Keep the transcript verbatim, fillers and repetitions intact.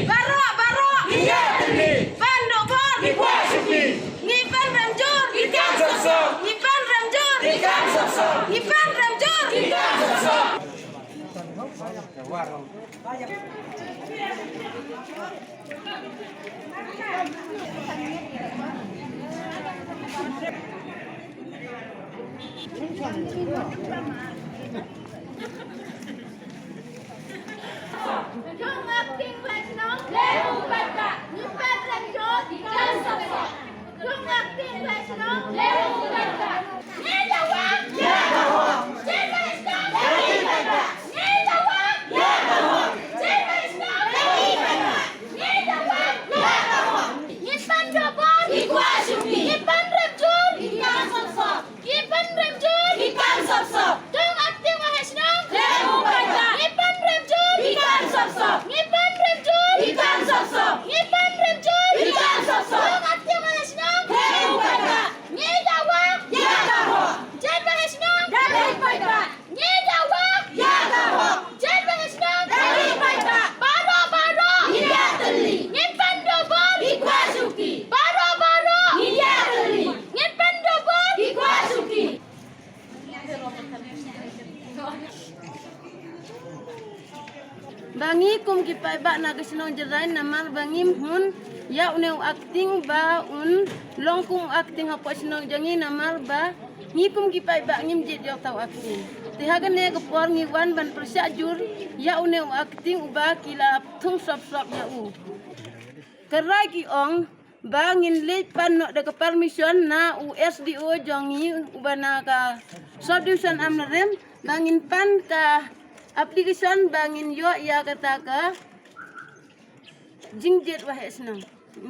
Baroh, baroh. Ngi ïa tylli. Ban duh bor. Ngi kwah shuki. Ngi pynrem jur. Ngi kam sop sop. Ngi pynrem jur. Ngi kam sop sop. Ngi pynrem jur. Ngi kam sop sop. Ngin pan duh bor. Ngi kwah shuki. Ngi pynrem jur. Ngi kam sop sop. Ngi pynrem jur. Ngi kam sop sop. Jong acting waheh shnong. Khlem u paidbah. Ngi pynrem jur. Ngi kam sop sop. Ngi pynrem jur. Ngi kam sop sop. Ngi pynrem jur. Ngi kam sop sop. Jong acting waheh shnong. Khlem u paidbah. Ngi dawa. Ïa ka hok. Jait waheh shnong. Khlem u paidbah. Ngi dawa. Ïa ka hok. Jait waheh shnong. Khlem u paidbah. Baroh baroh. Ngi ïa tylli. Ngin pan duh bor. Ngi kwah shuki. Baroh baroh. Ngi ïa tylli. Ngin pan duh bor. Ngi kwah shuki. Ba ngi kum ki paidbah na ka shnong Jrain namar ba ngim hun ïa une u acting ba un long kum u acting hapoh shnong jong ngi namar ba ngi kum ki paidbah ngim jied ïa uta u acting. Te ha kane ka por ngi wan ban pyrshah jur ïa une u acting uba ki la thung sop sop ïa u. Ka rai ki ong ba ngin leit pan noh da ka permission na u S D O jong ngi uba na ka subdivision Amlarem, ba ngin pan ka application ba ngin ïoh ïa kata ka jingjied waheh shnong.